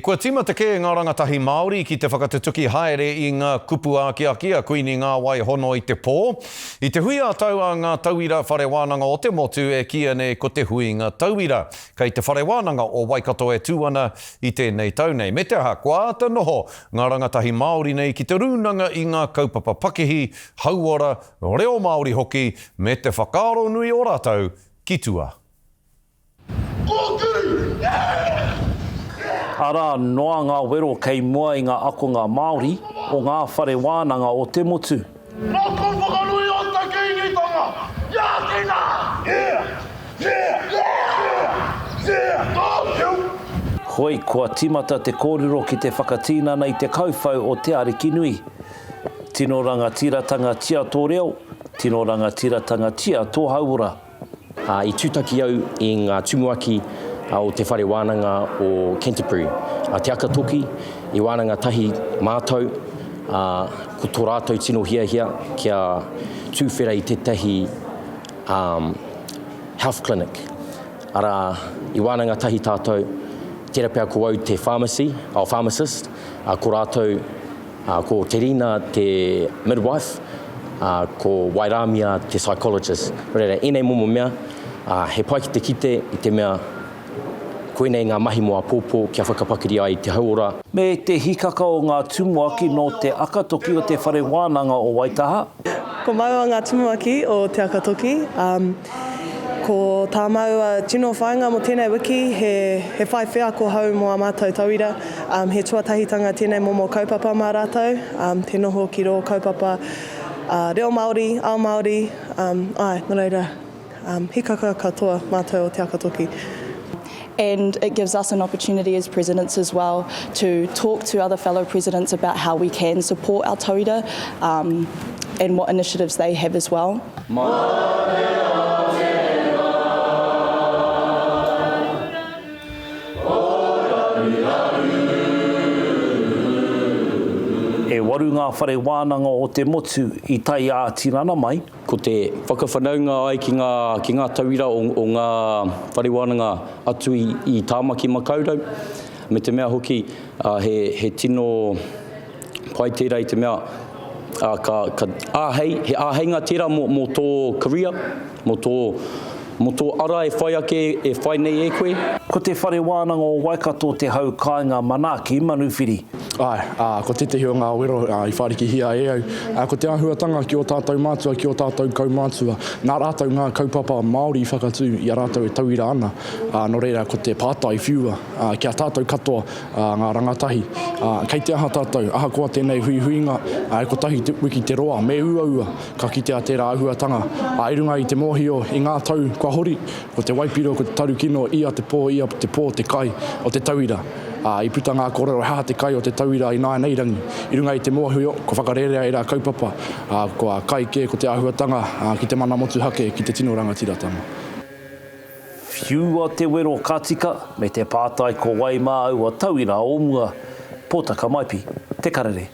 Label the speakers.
Speaker 1: Kua tīmata kē ngā rangatahi Māori ki te whakatutuki haere i ngā kupu ākiaki a Kuini Ngāwai Hono i te pō, i te hui ā-tau a ngā tauira whare wānanga o te motu e kīia nei ko te Huinga Tauira, kei te Whare Wānanga o Waikato e tū ana i tēnei tau nei. Me te aha, kua āta noho ngā rangatahi Māori nei ki te rūnanga i ngā kaupapa pakihi, hauora, reo Māori hoki, me te whakaaro nui o rātou ki tua.
Speaker 2: Kōkiri!
Speaker 3: Arā noa ngā wero kei mua i ngā akonga Māori o ngā whare wānanga o te motu.
Speaker 2: Nā kou whakanui o te Kīngitanga, i ākina! Yeah! Yeah! Yeah! Yeah! Thank you!
Speaker 3: Hoi, kua tīmata te kōrero ki te whakatīnana i te kauwhau o Te Arikinui. Tino rangatiratanga tia tō reo, tino rangatiratanga tia tō hauora.
Speaker 4: Ā, i tūtaki au i ngā tumuaki o te Whare Wānanga o Canterbury, a Te Akatoki, i wānanga tahi mātou, ā, ko tō rātou tino hiahia kia tūwhera i tētahi health clinic. Arā, i wānanga tahi tātou, tērā pea ko au te pharmacy, oh, pharmacist, ā, ko rātou, Ā, ko Te Rina te midwife, ā, ko Wairāmia te psychologist. Nō reira, ēnei momo mea, ā, he pai ki te kite i te mea koinei ngā mahi mō āpōpō kia whakapakari ai i te hauora.
Speaker 3: Me te hikaka o ngā tumuaki nō Te Akatoki o Te Whare Wānanga o Waitaha.
Speaker 5: Ko māua ngā tumuaki o Te Akatoki, ā, ko tā māua tino whāinga mō tēnei wiki he, he whai wheako hou mō ā mātou tauira. Um, he tuatahitanga tēnei momo kaupapa mā rātou, um, te noho ki rō kaupapa uh, reo Māori, ao Māori, um, āe, nō reira, um, hikaka katoa mātou o Te Akatoki.
Speaker 6: And it gives us an opportunity as presidents as well to talk to other fellow presidents about how we can support our tauira um, and what initiatives they have as well.
Speaker 3: E waru ngā whare wānanga o te motu i tae ā-tinana mai.
Speaker 4: Ko te whakawhanaunga ai ki ngā, ki ngā tauira o, o ngā whare wānanga atu i, i Tāmaki Makaurau, me te mea hoki, ā, he, he tino pai tērā i te mea, ā, ka, ka āhei, he āheinga tērā mō, mō tō career, mō tō, mō tō ara e whai ake, e whai nei e koe.
Speaker 3: Ko Te Whare Wānanga o Waikato te hau kāinga manaaki manuwhiri.
Speaker 7: Āe, ā, ko tētehi o ngā wero i whārikihia e au, ā, ko te āhuatanga ki ō tātou mātua, ki ō tātou kaumātua, nā rātou ngā kaupapa Māori i whakatū i a rātou e tauira ana, ā, nō reira ko te pātai whiua, ā, ki a tātou katoa, ā, ngā rangatahi, ā, kei te aha tātou, ahakoa tēnei huihuinga, ā, e kotahi te wiki te roa, me uaua, Ka kitea tērā āhuatanga, ā, i runga i te mōhio i ngā tau kua hori, ko te waipiro, ko te tarukino, ia te pō, ia te pō te kai o te tauira. Ā, i puta ngā kōrero he aha te kai o te tauira ināianei rangi. I runga i te mōhio, kua whakarērea ērā kaupapa, ā, kua kai kē ko te āhuatanga, ā, ki te mana motuhake, ki te tino rangatiratanga.
Speaker 3: Whiua te wero ka tika, me te pātai ko wai mā aua tauira o mua. Pōtaka Maipi, Te Karere.